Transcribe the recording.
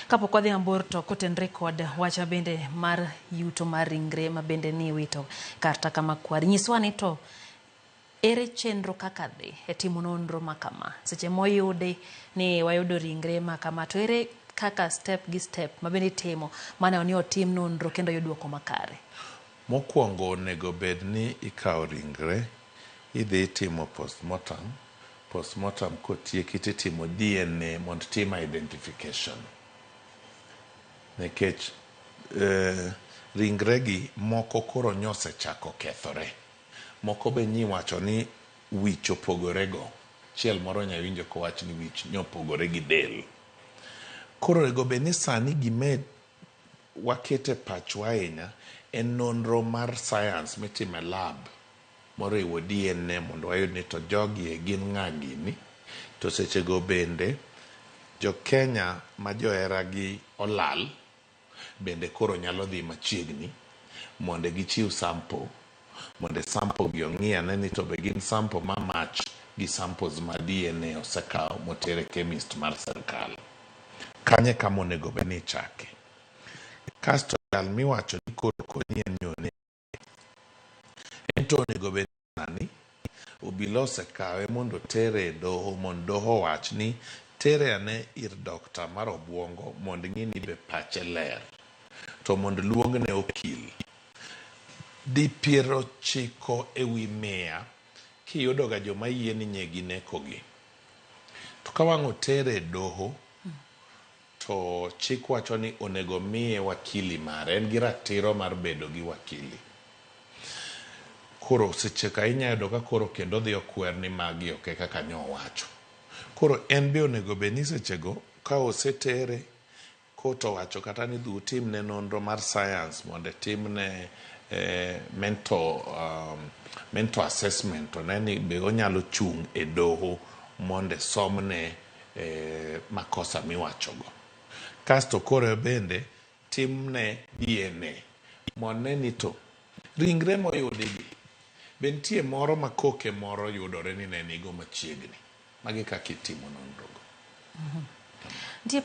Kapok wadhi mabor to kotenre kod wach bende mar yuto mar ringre ma bende ni wito kar taka makwar. Nyiswa ni to ere chenro kaka dhi e timo nonro ma kama? Seche moyudi ni wayudo ringre ma kama to ere kaka step gi step ma bende itimo maneno ni otim nonro kendo oyud duoko makare? Mokwongo onego bed ni ikawo ringre idhi itimo postmortem. Postmortem kotieki titimo DNA mondo tim identification. Nikech ringre gi moko koro nyosechako kethore. Moko be nyiwacho ni wich opogore go. Chiel moro nyawinjo kowach ni wich nyopogore gi del. Koro onego bed ni sani gime wakete pachwa ahinya en nonro mar science mitimo e lab moriwo DNA mondo wayud ni to jogi e gin ng'a gini. To sechego bende jo Kenya ma johera gi olal bende koro nyalo dhi machiegni mondo gichiw sample mondo sample gi ong'i ane ni to be gin sample ma match gi samples ma DNA osekaw moter e chemist mar sirkal. Kanyo e kama onego bed ni ichake. Kasto jal miwacho ni koro konyi en ni en to onego bed sani obila osekawe mondo otere e doho mondo doho owach ni tere ane ir dokta mar obuongo mondo ng'i ni be pache ler to mondo luongne okil. Di 90 ewi 100 kiyudo ga joma yie ni nye ginekogi. To ka wang' otere e doho to chik wacho ni onego miye wakili mare. En gi ratiro mar bedo gi wakili. Koro seche ka inya yudo ka koro kendo odhi okwer ni magi ok e kaka nyowacho. Koro en be onego bed ni sechego ka osetere court owacho kata ni dhi utimne nonro mar science mondo timne mental assessment one ni be onyalo chung' e doho mondo somne makosa miwachogo. Kasto koro bende timne DNA mondo ne ni to ringre moyudi gi be nitie moro ma koke moro yudore ni ne nigo machiegni. Magi kaka itimo nonro go. Nitie